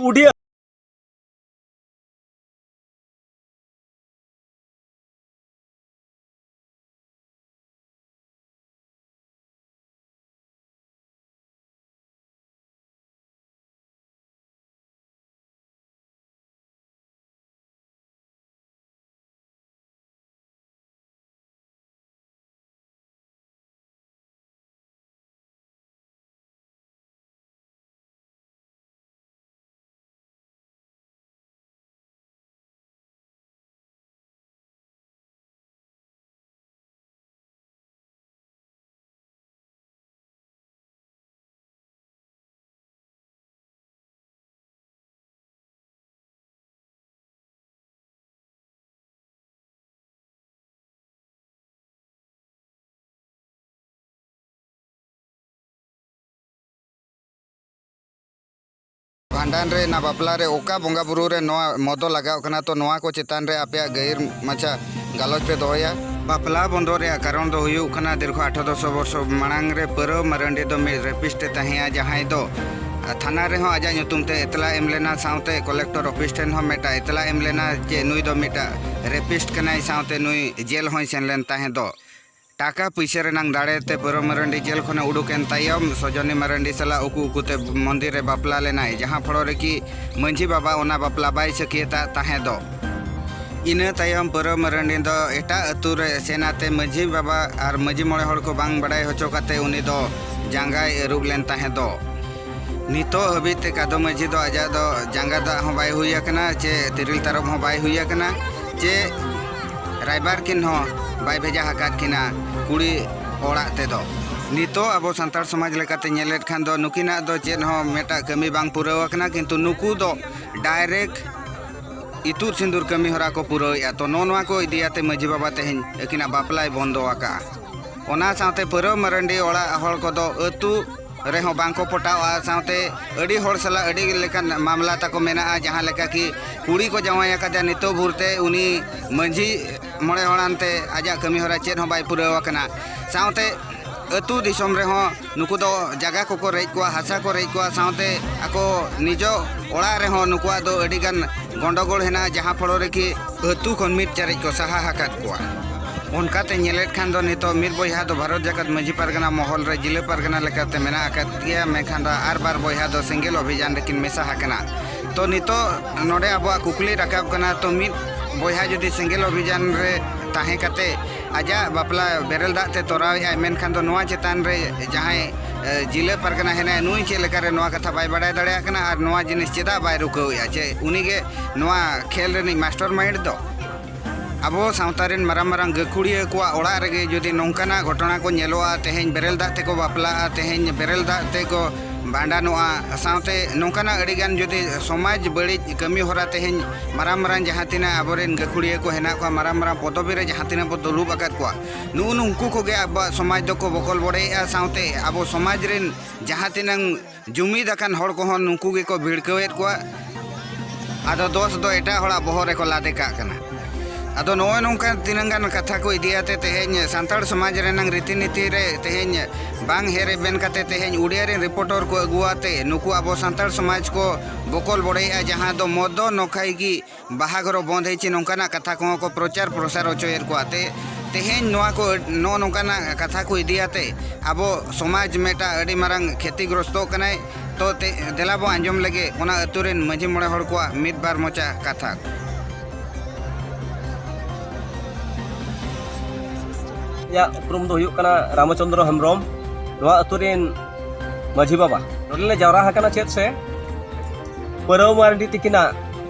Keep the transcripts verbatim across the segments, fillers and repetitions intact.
ᱩᱰᱤᱭᱟᱹ᱾ ᱵᱷᱟᱸᱰᱟᱱ ᱨᱮ, ᱚᱱᱟ ᱵᱟᱯᱞᱟ ᱨᱮ ᱚᱠᱟ ᱵᱚᱸᱜᱟ ᱵᱩᱨᱩ ᱨᱮ ᱱᱚᱣᱟ ᱢᱚᱫᱚ ᱞᱟᱜᱟᱣ ᱠᱟᱱᱟ, ᱛᱚ ᱱᱚᱣᱟ ᱠᱚ ᱪᱮᱛᱟᱱ ᱨᱮ ᱟᱯᱮᱭᱟᱜ ᱜᱟᱹᱦᱤᱨ ᱢᱟᱪᱷᱟ ᱜᱟᱞᱚᱪ ᱯᱮ ᱫᱚᱦᱚᱭᱟ᱾ ᱵᱟᱯᱞᱟ ᱵᱚᱱᱫᱚ ᱨᱮᱭᱟᱜ ᱠᱟᱨᱚᱱ ᱫᱚ ᱦᱩᱭᱩᱜ ᱠᱟᱱᱟ, ᱫᱤᱨᱜᱷᱚ ᱟᱴᱷᱨᱚᱥᱚ ᱵᱚᱨᱥᱚ ᱢᱟᱲᱟᱝ ᱨᱮ ᱯᱟᱹᱨᱟᱹᱣ ᱢᱟᱨᱟᱱᱰᱤ ᱫᱚ ᱢᱤᱫ ᱨᱮᱯᱤᱥᱴ ᱮ ᱛᱟᱦᱮᱸᱭᱟ, ᱡᱟᱦᱟᱸᱭ ᱫᱚ ᱛᱷᱟᱱᱟ ᱨᱮᱦᱚᱸ ᱟᱡᱟᱜ ᱧᱩᱛᱩᱢ ᱛᱮ ᱮᱛᱞᱟ ᱮᱢ ᱞᱮᱱᱟ, ᱥᱟᱶᱛᱮ ᱠᱚᱞᱮᱠᱴᱚᱨ ᱚᱯᱷᱤᱥ ᱴᱷᱮᱱ ᱦᱚᱸ ᱢᱤᱫᱴᱟᱝ ᱮᱛᱞᱟ ᱮᱢ ᱞᱮᱱᱟ ᱡᱮ ᱱᱩᱭ ᱫᱚ ᱢᱤᱫᱴᱟᱝ ᱨᱮᱯᱤᱥᱴ ᱠᱟᱱᱟᱭ, ᱥᱟᱶᱛᱮ ᱱᱩᱭ ᱡᱮᱞ ᱦᱚᱸᱭ ᱥᱮᱱ ᱞᱮᱱ ᱛᱟᱦᱮᱸ ᱫᱚ᱾ ᱴᱟᱠᱟ ᱯᱩᱭᱥᱟᱹ ᱨᱮᱱᱟᱝ ᱫᱟᱲᱮ ᱛᱮ ᱯᱟᱹᱨᱟᱹᱣ ᱢᱟᱨᱟᱱᱰᱤ ᱡᱮᱞ ᱠᱷᱚᱱᱮ ᱩᱰᱩᱠ ᱮᱱ ᱛᱟᱭᱚᱢ, ᱥᱚᱡᱚᱱᱤ ᱢᱟᱨᱟᱱᱰᱤ ᱥᱟᱞᱟᱜ ᱩᱠᱩ ᱩᱠᱩᱛᱮ ᱢᱚᱱᱫᱤᱨ ᱨᱮ ᱵᱟᱯᱞᱟ ᱞᱮᱱᱟᱭ, ᱡᱟᱦᱟᱸ ᱯᱷᱚᱲᱚ ᱨᱮᱠᱤ ᱢᱟᱹᱡᱷᱤ ᱵᱟᱵᱟ ᱚᱱᱟ ᱵᱟᱯᱞᱟ ᱵᱟᱭ ᱥᱟᱹᱠᱷᱭᱟᱹᱛᱟᱜ ᱛᱟᱦᱮᱸ ᱫᱚ᱾ ᱤᱱᱟᱹ ᱛᱟᱭᱚᱢ ᱯᱟᱹᱨᱟᱹᱣ ᱢᱟᱨᱟᱱᱰᱤ ᱫᱚ ᱮᱴᱟᱜ ᱟᱹᱛᱩ ᱨᱮ ᱥᱮᱱ ᱟᱛᱮ ᱢᱟᱹᱡᱷᱤ ᱵᱟᱵᱟ ᱟᱨ ᱢᱟᱹᱡᱷᱤ ᱢᱚᱬᱮ ᱦᱚᱲ ᱠᱚ ᱵᱟᱝ ᱵᱟᱰᱟᱭ ᱦᱚᱪᱚ ᱠᱟᱛᱮ ᱩᱱᱤ ᱫᱚ ᱡᱟᱸᱜᱟᱭ ᱟᱹᱨᱩᱵ ᱞᱮᱱ ᱛᱟᱦᱮᱸ ᱫᱚ᱾ ᱱᱤᱛᱚᱜ ᱦᱟᱹᱵᱤᱡ ᱛᱮ ᱠᱟᱫᱚ ᱢᱟᱹᱡᱷᱤ ᱫᱚ ᱟᱡᱟᱜ ᱫᱚ ᱡᱟᱸᱜᱟ ᱫᱟᱜ ᱦᱚᱸ ᱵᱟᱭ ᱦᱩᱭ ᱟᱠᱟᱱᱟ, ᱪᱮ ᱛᱤᱨᱤᱞ ᱛᱟᱨᱚᱵ ᱦᱚᱸ ᱵᱟᱭ ᱦᱩᱭ ᱟᱠᱟᱱᱟ, ᱪᱮ ᱨᱟᱭᱵᱟᱨ ᱠᱤᱱ ᱦᱚᱸ ᱵᱟᱭ ᱵᱷᱮᱡᱟ ᱟᱠᱟᱫ ᱠᱤᱱᱟ ᱠᱩᱲᱤ ᱚᱲᱟᱜ ᱛᱮᱫᱚ᱾ ᱱᱤᱛᱚᱜ ᱟᱵᱚ ᱥᱟᱱᱛᱟᱲ ᱥᱚᱢᱟᱡᱽ ᱞᱮᱠᱟᱛᱮ ᱧᱮᱞᱮᱫ ᱠᱷᱟᱱ ᱫᱚ ᱱᱩᱠᱤᱱᱟᱜ ᱫᱚ ᱪᱮᱫ ᱦᱚᱸ ᱢᱤᱫᱴᱟᱜ ᱠᱟᱹᱢᱤ ᱵᱟᱝ ᱯᱩᱨᱟᱹᱣ ᱟᱠᱟᱱᱟ, ᱠᱤᱱᱛᱩ ᱱᱩᱠᱩ ᱫᱚ ᱰᱟᱭᱨᱮᱠᱴ ᱤᱛᱩᱫ ᱥᱤᱸᱫᱩᱨ ᱠᱟᱹᱢᱤ ᱦᱚᱨᱟ ᱠᱚ ᱯᱩᱨᱟᱹᱣᱮᱫᱼᱟ᱾ ᱛᱚ ᱱᱚᱜᱼᱚ ᱱᱚᱣᱟ ᱠᱚ ᱤᱫᱤᱭᱟᱛᱮ ᱢᱟᱹᱡᱷᱤ ᱵᱟᱵᱟ ᱛᱮᱦᱮᱧ ᱟᱹᱠᱤᱱᱟᱜ ᱵᱟᱯᱞᱟᱭ ᱵᱚᱱᱫᱚ ᱟᱠᱟᱫᱼᱟ᱾ ᱚᱱᱟ ᱥᱟᱶᱛᱮ ᱯᱟᱹᱨᱟᱹᱣ ᱢᱟᱨᱟᱱᱰᱤ ᱚᱲᱟᱜ ᱦᱚᱲ ᱠᱚᱫᱚ ᱟᱹᱛᱩ ᱨᱮᱦᱚᱸ ᱵᱟᱝ ᱠᱚ ᱯᱚᱴᱟᱣᱚᱜᱼᱟ᱾ ᱥᱟᱶᱛᱮ ᱟᱹᱰᱤ ᱦᱚᱲ ᱥᱟᱞᱟᱜ ᱟᱹᱰᱤ ᱞᱮᱠᱟᱱ ᱢᱟᱢᱞᱟ ᱛᱟᱠᱚ ᱢᱮᱱᱟᱜᱼᱟ, ᱡᱟᱦᱟᱸ ᱞᱮᱠᱟ ᱠᱤ ᱠᱩᱲᱤ ᱠᱚ ᱡᱟᱶᱟᱭ ᱟᱠᱟᱫᱮᱭᱟ, ᱱᱤᱛᱚᱜ ᱵᱷᱳᱨ ᱛᱮ ᱩᱱᱤ ᱢᱟᱹᱡᱷᱤ ᱢᱚᱬᱮ ᱦᱚᱲᱟᱱ ᱛᱮ ᱟᱡᱟᱜ ᱠᱟᱹᱢᱤ ᱦᱚᱨᱟ ᱪᱮᱫ ᱦᱚᱸ ᱵᱟᱭ ᱯᱩᱨᱟᱹᱣ ᱟᱠᱟᱱᱟ᱾ ᱥᱟᱶᱛᱮ ᱟᱹᱛᱩ ᱫᱤᱥᱚᱢ ᱨᱮᱦᱚᱸ ᱱᱩᱠᱩ ᱫᱚ ᱡᱟᱭᱜᱟ ᱠᱚᱠᱚ ᱨᱮᱡ ᱠᱚᱣᱟ, ᱦᱟᱥᱟ ᱠᱚ ᱨᱮᱡ ᱠᱚᱣᱟ, ᱥᱟᱶᱛᱮ ᱟᱠᱚ ᱱᱤᱡᱚ ᱚᱲᱟᱜ ᱨᱮᱦᱚᱸ ᱱᱩᱠᱩᱣᱟᱜ ᱫᱚ ᱟᱹᱰᱤ ᱜᱟᱱ ᱜᱚᱱᱰᱚᱜᱳᱞ ᱦᱮᱱᱟᱜᱼᱟ, ᱡᱟᱦᱟᱸ ᱯᱷᱚᱲᱚ ᱨᱮᱠᱤ ᱟᱹᱛᱩ ᱠᱷᱚᱱ ᱢᱤᱫ ᱪᱟᱨᱮᱡ ᱠᱚ ᱥᱟᱦᱟ ᱟᱠᱟᱫ ᱠᱚᱣᱟ᱾ ᱚᱱᱠᱟᱛᱮ ᱧᱮᱞᱮᱫ ᱠᱷᱟᱱ ᱫᱚ ᱱᱤᱛᱚᱜ ᱢᱤᱫ ᱵᱚᱭᱦᱟ ᱫᱚ ᱵᱷᱟᱨᱚᱛ ᱡᱟᱠᱟᱛ ᱢᱟᱹᱡᱷᱤ ᱯᱟᱨᱜᱟᱱᱟ ᱢᱚᱦᱚᱞ ᱨᱮ ᱡᱤᱞᱟᱹ ᱯᱟᱨᱜᱟᱱᱟ ᱞᱮᱠᱟᱛᱮ ᱢᱮᱱᱟᱜ ᱟᱠᱟᱫ ᱜᱮᱭᱟ, ᱢᱮᱱᱠᱷᱟᱱ ᱫᱚ ᱟᱨ ᱵᱟᱨ ᱵᱚᱭᱦᱟ ᱫᱚ ᱥᱮᱸᱜᱮᱞ ᱚᱵᱷᱤᱡᱟᱱ ᱨᱮᱠᱤᱱ ᱢᱮᱥᱟ ᱟᱠᱟᱱᱟ᱾ ᱛᱚ ᱱᱤᱛᱚᱜ ᱱᱚᱰᱮ ᱟᱵᱚᱣᱟᱜ ᱠᱩᱠᱞᱤ ᱨᱟᱠᱟᱵ ᱠᱟᱱᱟ, ᱛᱚ ᱢᱤᱫ ᱵᱚᱭᱦᱟ ᱡᱩᱫᱤ ᱥᱮᱸᱜᱮᱞ ᱚᱵᱷᱤᱡᱟᱱ ᱨᱮ ᱛᱟᱦᱮᱸ ᱠᱟᱛᱮ ᱟᱡᱟᱜ ᱵᱟᱯᱞᱟ ᱵᱮᱨᱮᱞ ᱫᱟᱜ ᱛᱮ ᱛᱚᱨᱟᱣᱮᱫᱼᱟᱭ, ᱢᱮᱱᱠᱷᱟᱱ ᱫᱚ ᱱᱚᱣᱟ ᱪᱮᱛᱟᱱ ᱨᱮ ᱡᱟᱦᱟᱸᱭ, ᱮ, ᱡᱤᱞᱟᱹ ᱯᱟᱨᱜᱟᱱᱟ ᱦᱮᱱᱟᱭ, ᱱᱩᱭ ᱪᱮᱫ ᱞᱮᱠᱟᱨᱮ ᱱᱚᱣᱟ ᱠᱟᱛᱷᱟ ᱵᱟᱭ ᱵᱟᱰᱟᱭ ᱫᱟᱲᱮᱭᱟᱜ ᱠᱟᱱᱟ ᱟᱨ ᱱᱚᱣᱟ ᱡᱤᱱᱤᱥ ᱪᱮᱫᱟᱜ ᱵᱟᱭ ᱨᱩᱠᱟᱹᱣᱮᱫᱼᱟ? ᱪᱮ ᱩᱱᱤᱜᱮ ᱱᱚᱣᱟ ᱠᱷᱮᱞ ᱨᱤᱱᱤᱡ mastermind ᱫᱚ? ᱟᱵᱚ ᱥᱟᱶᱛᱟ ᱨᱮᱱ ᱢᱟᱨᱟᱝ ᱢᱟᱨᱟᱝ ᱜᱟᱹᱠᱷᱩᱲᱤᱭᱟᱹ ᱠᱚᱣᱟᱜ ᱚᱲᱟᱜ ᱨᱮᱜᱮ ᱡᱩᱫᱤ ᱱᱚᱝᱠᱟᱱᱟᱜ ᱜᱷᱚᱴᱚᱱᱟ ᱠᱚ ᱧᱮᱞᱚᱜᱼᱟ, ᱛᱮᱦᱮᱧ ᱵᱮᱨᱮᱞ ᱫᱟᱜ ᱛᱮᱠᱚ ᱵᱟᱯᱞᱟᱜᱼᱟ, ᱛᱮᱦᱮᱧ ᱵᱮᱨᱮᱞ ᱫᱟᱜ ᱛᱮᱠᱚ ᱵᱷᱟᱸᱰᱟᱱᱚᱜᱼᱟ, ᱥᱟᱶᱛᱮ ᱱᱚᱝᱠᱟᱱᱟᱜ ᱟᱹᱰᱤᱜᱟᱱ ᱡᱩᱫᱤ ᱥᱚᱢᱟᱡᱽ ᱵᱟᱹᱲᱤᱡ ᱠᱟᱹᱢᱤ ᱦᱚᱨᱟ ᱛᱮᱦᱮᱧ ᱢᱟᱨᱟᱝ ᱢᱟᱨᱟᱝ ᱡᱟᱦᱟᱸ ᱛᱤᱱᱟᱹᱜ ᱟᱵᱚᱨᱮᱱ ᱜᱟᱹᱠᱷᱩᱲᱤᱭᱟᱹ ᱠᱚ ᱦᱮᱱᱟᱜ ᱠᱚᱣᱟ, ᱢᱟᱨᱟᱝ ᱢᱟᱨᱟᱝ ᱯᱚᱫᱚᱵᱤ ᱨᱮ ᱡᱟᱦᱟᱸ ᱛᱤᱱᱟᱹᱜ ᱵᱚ ᱫᱩᱲᱩᱵ ᱟᱠᱟᱫ ᱠᱚᱣᱟ, ᱱᱩᱜᱼᱩ ᱱᱩᱝᱠᱩ ᱠᱚᱜᱮ ᱟᱵᱚᱣᱟᱜ ᱥᱚᱢᱟᱡᱽ ᱫᱚᱠᱚ ᱵᱚᱠᱚᱞ ᱵᱚᱰᱮᱭᱮᱫᱼᱟ, ᱥᱟᱶᱛᱮ ᱟᱵᱚ ᱥᱚᱢᱟᱡᱽ ᱨᱮᱱ ᱡᱟᱦᱟᱸ ᱛᱤᱱᱟᱹᱝ ᱡᱩᱢᱤᱫ ᱟᱠᱟᱱ ᱦᱚᱲ ᱠᱚᱦᱚᱸ ᱱᱩᱠᱩ ᱜᱮᱠᱚ ᱵᱷᱤᱲᱠᱟᱹᱣᱮᱫ ᱠᱚᱣᱟ᱾ ᱟᱫᱚ ᱫᱚᱥ ᱫᱚ ᱮᱴᱟᱜ ᱦᱚᱲᱟᱜ ᱵᱚᱦᱚᱜ ᱨᱮᱠᱚ ᱞᱟᱫᱮ ᱠᱟᱜ ᱠᱟᱱᱟ᱾ ᱟᱫᱚ ᱱᱚᱜᱼᱚᱭ ᱱᱚᱝᱠᱟ ᱛᱤᱱᱟᱹᱝ ᱜᱟᱱ ᱠᱟᱛᱷᱟ ᱠᱚ ᱤᱫᱤᱭᱟᱛᱮ ᱛᱮᱦᱮᱧ ᱥᱟᱱᱛᱟᱲ ᱥᱚᱢᱟᱡᱽ ᱨᱮᱱᱟᱝ ᱨᱤᱛᱤ ᱱᱤᱛᱤ ᱨᱮ ᱛᱮᱦᱮᱧ ᱵᱟᱝ ᱦᱮᱡ ᱨᱮᱵᱮᱱ ᱠᱟᱛᱮ ᱛᱮᱦᱮᱧ ᱩᱰᱤᱭᱟ ᱨᱮᱱ ᱨᱤᱯᱳᱨᱴᱚᱨ ᱠᱚ ᱟᱹᱜᱩᱣᱟᱛᱮ ᱱᱩᱠᱩ ᱟᱵᱚ ᱥᱟᱱᱛᱟᱲ ᱥᱚᱢᱟᱡᱽ ᱠᱚ ᱵᱚᱠᱚᱞ ᱵᱚᱰᱮᱭᱮᱫᱼᱟ, ᱡᱟᱦᱟᱸ ᱫᱚ ᱢᱚᱫ ᱫᱚ ᱱᱚᱠᱷᱟᱭ ᱜᱮ ᱵᱟᱦᱟ ᱜᱷᱚᱨᱚ ᱵᱚᱱᱫ ᱦᱮᱡ ᱪᱮ ᱱᱚᱝᱠᱟᱱᱟᱜ ᱠᱟᱛᱷᱟ ᱠᱚᱦᱚᱸ ᱠᱚ ᱯᱨᱚᱪᱟᱨ ᱯᱨᱚᱥᱟᱨ ᱦᱚᱪᱚᱭᱮᱫ ᱠᱚᱣᱟ᱾ ᱛᱮ ᱛᱮᱦᱮᱧ ᱱᱚᱣᱟ ᱠᱚ, ᱱᱚᱜᱼᱚ ᱱᱚᱝᱠᱟᱱᱟᱜ ᱠᱟᱛᱷᱟ ᱠᱚ ᱤᱫᱤᱭᱟᱛᱮ ᱟᱵᱚ ᱥᱚᱢᱟᱡᱽ ᱢᱤᱫᱴᱟᱝ ᱟᱹᱰᱤ ᱢᱟᱨᱟᱝ ᱠᱷᱮᱛᱤᱜᱨᱚᱥᱛᱚᱜ ᱠᱟᱱᱟᱭ᱾ ᱛᱚ ᱛᱮ ᱫᱮᱞᱟ ᱵᱚ ᱟᱸᱡᱚᱢ ᱞᱮᱜᱮ ᱚᱱᱟ ᱟᱹᱛᱩ ᱨᱮᱱ ᱢᱟᱹᱡᱷᱤ ᱢᱚᱬᱮ ᱦᱚᱲ ᱠᱚᱣᱟᱜ ᱢᱤᱫ ᱵᱟᱨ ᱢᱚᱪᱟ ᱠᱟᱛᱷᱟ᱾ ᱤᱧᱟᱹᱜ ᱩᱯᱨᱩᱢ ᱫᱚ ᱦᱩᱭᱩᱜ ᱠᱟᱱᱟ ᱨᱟᱢᱪᱚᱸᱫᱽᱨᱚ ᱦᱮᱢᱵᱨᱚᱢ᱾ ᱱᱚᱣᱟ ᱟᱹᱛᱩ ᱨᱮᱱ ᱢᱟᱹᱡᱷᱤ ᱵᱟᱵᱟ᱾ ᱱᱚᱰᱮ ᱞᱮ ᱡᱟᱣᱨᱟ ᱟᱠᱟᱱᱟ ᱪᱮᱫ ᱥᱮ ᱯᱟᱹᱨᱟᱹᱣ ᱢᱟᱨᱰᱤ ᱛᱤᱠᱤᱱᱟᱜ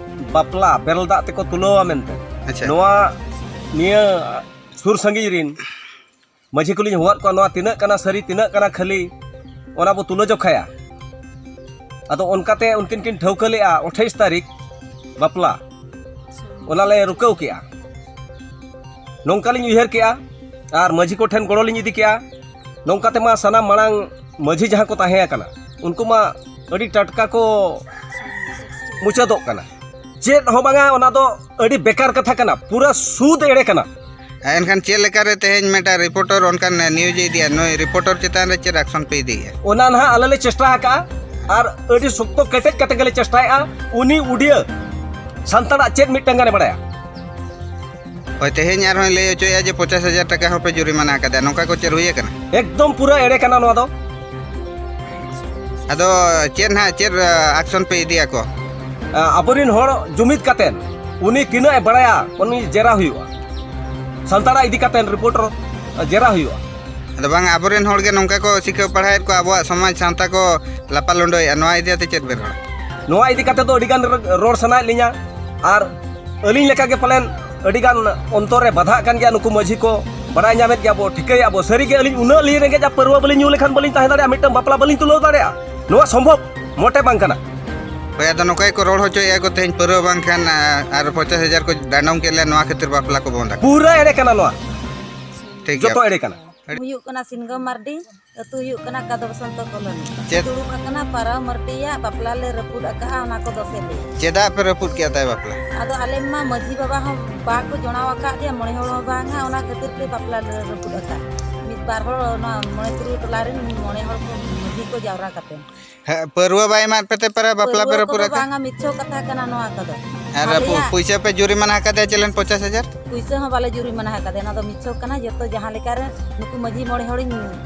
ᱵᱟᱯᱞᱟ ᱵᱮᱨᱮᱞ ᱫᱟᱜ ᱛᱮᱠᱚ ᱛᱩᱞᱟᱹᱣᱟ ᱢᱮᱱᱛᱮ᱾ ᱟᱪᱪᱷᱟ᱾ ᱱᱚᱣᱟ ᱱᱤᱭᱟᱹ ᱥᱩᱨ ᱥᱟᱺᱜᱤᱧ ᱨᱮᱱ ᱢᱟᱹᱡᱷᱤ ᱠᱚᱞᱤᱧ ᱦᱚᱦᱚᱣᱟᱫ ᱠᱚᱣᱟ, ᱱᱚᱣᱟ ᱛᱤᱱᱟᱹᱜ ᱠᱟᱱᱟ ᱥᱟᱹᱨᱤ, ᱛᱤᱱᱟᱹᱜ ᱠᱟᱱᱟ ᱠᱷᱟᱹᱞᱤ, ᱚᱱᱟ ᱵᱚ ᱛᱩᱞᱟᱹ ᱡᱚᱠᱷᱟᱭᱟ᱾ ᱟᱫᱚ ᱚᱱᱠᱟᱛᱮ ᱩᱱᱠᱤᱱ ᱠᱤᱱ ᱴᱷᱟᱹᱣᱠᱟᱹ ᱞᱮᱫᱼᱟ ᱟᱴᱷᱟᱭᱤᱥ ᱛᱟᱹᱨᱤᱠᱷ ᱵᱟᱯᱞᱟ, ᱚᱱᱟ ᱞᱮ ᱨᱩᱠᱟᱹᱣ ᱠᱮᱫᱼᱟ᱾ ᱱᱚᱝᱠᱟ ᱞᱤᱧ ᱩᱭᱦᱟᱹᱨ ᱠᱮᱫᱼᱟ ᱟᱨ ᱢᱟᱹᱡᱷᱤ ᱠᱚᱴᱷᱮᱱ ᱜᱚᱲᱚ ᱞᱤᱧ ᱤᱫᱤ ᱠᱮᱫᱼᱟ᱾ ᱱᱚᱝᱠᱟ ᱛᱮᱢᱟ ᱥᱟᱱᱟᱢ ᱢᱟᱲᱟᱝ ᱢᱟᱹᱡᱷᱤ ᱡᱟᱦᱟᱸ ᱠᱚ ᱛᱟᱦᱮᱸ ᱟᱠᱟᱱᱟ, ᱩᱱᱠᱩ ᱢᱟ ᱟᱹᱰᱤ ᱴᱟᱴᱠᱟ ᱠᱚ ᱢᱩᱪᱟᱹᱫᱚᱜ ᱠᱟᱱᱟ᱾ ᱪᱮᱫ ᱦᱚᱸ ᱵᱟᱝᱟ, ᱚᱱᱟ ᱫᱚ ᱟᱹᱰᱤ ᱵᱮᱠᱟᱨ ᱠᱟᱛᱷᱟ ᱠᱟᱱᱟ, ᱯᱩᱨᱟᱹ ᱥᱩᱫ ᱮᱲᱮ ᱠᱟᱱᱟ᱾ ᱮᱱᱠᱷᱟᱱ ᱪᱮᱫ ᱞᱮᱠᱟᱨᱮ ᱛᱮᱦᱮᱧ ᱢᱤᱫᱴᱟᱝ ᱨᱤᱯᱳᱨᱴᱟᱨ ᱚᱱᱠᱟᱱ ᱱᱤᱭᱩᱡᱽ ᱮ ᱤᱫᱤᱭᱟ? ᱱᱩᱭ ᱨᱤᱯᱳᱨᱴᱟᱨ ᱪᱮᱛᱟᱱ ᱨᱮ ᱪᱮᱫ ᱟᱠᱥᱚᱱ ᱯᱮ ᱤᱫᱤᱭᱮᱫᱼᱟ? ᱚᱱᱟ ᱱᱟᱦᱟᱜ ᱟᱞᱮ ᱞᱮ ᱪᱮᱥᱴᱟ ᱟᱠᱟᱜᱼᱟ, ᱟᱨ ᱟᱹᱰᱤ ᱥᱚᱠᱛᱚ ᱠᱮᱴᱮᱡ ᱠᱟᱛᱮ ᱜᱮᱞᱮ ᱪᱮᱥᱴᱟᱭᱮᱫᱼᱟ᱾ ᱩᱱᱤ ᱩᱰᱤᱭᱟᱹ ᱥᱟᱱᱛᱟᱲᱟᱜ ᱪᱮᱫ ᱢᱤᱫᱴᱟᱝ ᱜᱟᱱᱮ ᱵᱟᱲᱟᱭᱟ? ᱦᱳᱭ, ᱛᱮᱦᱮᱧ ᱟᱨᱦᱚᱸᱭ ᱞᱟᱹᱭ ᱦᱚᱪᱚᱭᱮᱫᱼᱟ ᱡᱮ ᱯᱚᱧᱪᱟᱥ ᱦᱟᱡᱟᱨ ᱴᱟᱠᱟ ᱦᱚᱸᱯᱮ ᱡᱩᱨᱤᱢᱟᱱᱟ ᱟᱠᱟᱫᱟ, ᱱᱚᱝᱠᱟ ᱠᱚ ᱪᱮᱫ ᱦᱩᱭ ᱟᱠᱟᱱᱟ? ᱮᱠᱫᱚᱢ ᱯᱩᱨᱟᱹ ᱮᱲᱮ ᱠᱟᱱᱟ ᱱᱚᱣᱟ ᱫᱚ᱾ ᱟᱫᱚ ᱪᱮᱫ ᱱᱟᱦᱟᱜ, ᱪᱮᱫ, ᱟ, ᱟᱠᱥᱚᱱ ᱯᱮ ᱤᱫᱤᱭᱟᱠᱚ? ᱟ, ᱟᱵᱚᱨᱮᱱ ᱦᱚᱲ ᱡᱩᱢᱤᱫ ᱠᱟᱛᱮᱱ ᱩᱱᱤ ᱛᱤᱱᱟᱹᱜ ᱮ ᱵᱟᱲᱟᱭᱟ, ᱩᱱᱤ ᱡᱮᱨᱟ ᱦᱩᱭᱩᱜᱼᱟ᱾ ᱥᱟᱱᱛᱟᱲᱟᱜ ᱤᱫᱤ ᱠᱟᱛᱮᱱ ᱨᱤᱯᱳᱨᱴᱟᱨ ᱡᱮᱨᱟ ᱦᱩᱭᱩᱜᱼᱟ᱾ ᱟᱫᱚ ᱵᱟᱝ, ᱟᱵᱚᱨᱮᱱ ᱦᱚᱲ ᱜᱮ ᱱᱚᱝᱠᱟ ᱠᱚ ᱥᱤᱠᱷᱟᱹᱣ ᱯᱟᱲᱦᱟᱣᱮᱫ ᱠᱚᱣᱟ, ᱟᱵᱚᱣᱟᱜ ᱥᱚᱢᱟᱡᱽ ᱥᱟᱶᱛᱟ ᱠᱚ ᱞᱟᱯᱟ ᱞᱩᱸᱰᱟᱹᱭᱮᱫᱼᱟ, ᱱᱚᱣᱟ ᱤᱫᱤ ᱠᱟᱛᱮ ᱪᱮᱫ ᱵᱮᱱ ᱨᱚᱲᱟ? ᱱᱚᱣᱟ ᱤᱫᱤ ᱠᱟᱛᱮ ᱫᱚ ᱟᱹᱰᱤ ᱜᱟᱱ ᱨᱚᱲ ᱥᱟᱱᱟᱭᱮᱫ ᱞᱤᱧᱟ, ᱟᱨ ᱟᱹᱞᱤᱧ ᱞᱮᱠᱟ ᱜᱮ ᱯᱟᱞᱮᱱ ᱟᱹᱰᱤ ᱜᱟᱱ ᱚᱱᱛᱚᱨ ᱨᱮ ᱵᱟᱫᱷᱟᱜ ᱠᱟᱱ ᱜᱮᱭᱟ᱾ ᱱᱩᱠᱩ ᱢᱟᱹᱡᱷᱤ ᱠᱚ ᱵᱟᱲᱟᱭ ᱧᱟᱢᱮᱫ ᱜᱮᱭᱟ ᱵᱚ, ᱴᱷᱤᱠᱟᱹᱭᱮᱫᱼᱟ ᱵᱚ᱾ ᱥᱟᱹᱨᱤ ᱜᱮ ᱟᱹᱞᱤᱧ ᱩᱱᱟᱹᱜ ᱞᱤᱧ ᱨᱮᱸᱜᱮᱡᱼᱟ, ᱯᱟᱹᱨᱣᱟᱹ ᱵᱟᱹᱞᱤᱧ ᱧᱩ ᱞᱮᱠᱷᱟᱱ ᱵᱟᱹᱞᱤᱧ ᱛᱟᱦᱮᱸ ᱫᱟᱲᱮᱭᱟᱜᱼᱟ, ᱢᱤᱫᱴᱟᱝ ᱵᱟᱯᱞᱟ ᱵᱟᱹᱞᱤᱧ ᱛᱩᱞᱟᱹᱣ ᱫᱟᱲᱮᱭᱟᱜᱼᱟ᱾ ᱱᱚᱣᱟ ᱥᱚᱢᱵᱷᱚᱵ ᱢᱚᱴᱮ ᱵᱟᱝ ᱠᱟᱱᱟ᱾ ᱦᱳᱭ, ᱟᱫᱚ ᱱᱚᱝᱠᱟ ᱜᱮᱠᱚ ᱨᱚᱲ ᱦᱚᱪᱚᱭᱮᱫᱼᱟ ᱠᱚ, ᱛᱮᱦᱮᱧ ᱯᱟᱹᱨᱣᱟᱹ ᱵᱟᱝᱠᱷᱟᱱ, ᱟ, ᱟᱨ ᱯᱚᱧᱪᱟᱥ ᱦᱟᱡᱟᱨ ᱠᱚ ᱰᱟᱸᱰᱚᱢ ᱠᱮᱫ ᱞᱮᱭᱟ, ᱱᱚᱣᱟ ᱠᱷᱟᱹᱛᱤᱨ ᱵᱟᱯᱞᱟ ᱠᱚ ᱵᱚᱱᱫ ᱟᱠᱟᱫᱟ᱾ ᱯᱩᱨᱟᱹ ᱮᱲᱮ ᱠᱟᱱᱟ ᱱᱚᱣᱟ᱾ ᱴᱷᱤᱠ ᱜᱮᱭᱟ᱾ ᱡᱚᱛᱚ ᱮᱲᱮ ᱠᱟᱱᱟ᱾ ᱦᱩᱭᱩᱜ ᱠᱟᱱᱟ ᱥᱤᱱᱜᱟᱹ ᱢᱟᱨᱰᱤ, ᱟᱹᱛᱩ ᱦᱩᱭᱩᱜ ᱠᱟᱱᱟ ᱠᱟᱫᱚ ᱵᱚᱥᱚᱱᱛᱚ ᱠᱚᱞᱚᱱᱤ᱾ ᱪᱮᱫ? ᱫᱩᱲᱩᱵ ᱟᱠᱟᱱᱟ ᱯᱟᱨᱟᱣ ᱢᱟᱹᱨᱰᱤᱭᱟᱜ ᱵᱟᱯᱞᱟ ᱞᱮ ᱨᱟᱹᱯᱩᱫ ᱟᱠᱟᱜᱼᱟ, ᱚᱱᱟ ᱠᱚ ᱫᱚᱥᱮ ᱞᱟᱹᱭ᱾ ᱪᱮᱫᱟᱜ ᱯᱮ ᱨᱟᱹᱯᱩᱫ ᱠᱮᱫᱟ ᱛᱟᱭ ᱵᱟᱯᱞᱟ? ᱟᱫᱚ ᱟᱞᱮ ᱢᱟ ᱢᱟᱹᱡᱷᱤ ᱵᱟᱵᱟ ᱦᱚᱸ ᱵᱟᱠᱚ ᱡᱚᱲᱟᱣ ᱟᱠᱟᱫ ᱞᱮᱭᱟ, ᱢᱚᱬᱮ ᱦᱚᱲ ᱦᱚᱸ ᱵᱟᱝᱟ, ᱚᱱᱟ ᱠᱷᱟᱹᱛᱤᱨ ᱛᱮ ᱵᱟᱯᱞᱟ ᱞᱮ ᱨᱟᱹᱯᱩᱫ ᱟᱠᱟᱫ᱾ ᱢᱤᱫ ᱵᱟᱨ ᱦᱚᱲ ᱚᱱᱟ ᱢᱚᱬᱮ ᱛᱩᱨᱩᱭ ᱴᱚᱞᱟ ᱨᱮᱱ ᱢᱚᱬᱮ ᱦᱚᱲ ᱠᱚ ᱢᱟᱹᱡᱷᱤ ᱠᱚ ᱡᱟᱣᱨᱟ ᱠᱟᱛᱮ᱾ ᱦᱮᱸ, ᱯᱟᱹᱨᱣᱟᱹ ᱵᱟᱭ ᱮᱢᱟᱫ ᱯᱮᱛᱮ ᱯᱟᱨᱟ ᱵᱟᱯᱞᱟ ᱯᱮ ᱯᱟᱹᱨᱣᱟᱹ ᱨᱟᱹᱯᱩᱫ ᱠᱚᱫᱚ ᱟᱠᱟᱫ? ᱵᱟᱝᱟ, ᱢᱤᱪᱷᱟᱹ ᱠᱟᱛᱷᱟ ᱠᱟᱱᱟ ᱱᱚᱣᱟ ᱠᱚᱫᱚ᱾ ᱟᱨ ᱯᱩ-, ᱟᱞᱮᱭᱟᱜ ᱯᱩᱭᱥᱟᱹ ᱯᱮ ᱡᱩᱨᱤᱢᱟᱱᱟ ᱟᱠᱟᱫᱮᱭᱟ ᱪᱮᱞᱮᱱ ᱯᱚᱧᱪᱟᱥ ᱦᱟᱡᱟᱨ? ᱯᱩᱭᱥᱟᱹ ᱦᱚᱸ ᱵᱟᱞᱮ ᱡᱩᱨᱤᱢᱟᱱᱟ ᱟᱠᱟᱫᱮᱭᱟ, ᱚᱱᱟ ᱫᱚ ᱢᱤᱪᱷᱟᱹ ᱠᱟᱱᱟ᱾ ᱡᱚᱛᱚ ᱡᱟᱦᱟᱸ ᱞᱮᱠᱟᱨᱮ ᱱᱩᱠᱩ ᱢᱟᱹᱡᱷᱤ ᱢᱚᱬᱮ ᱦᱚᱲᱤᱧ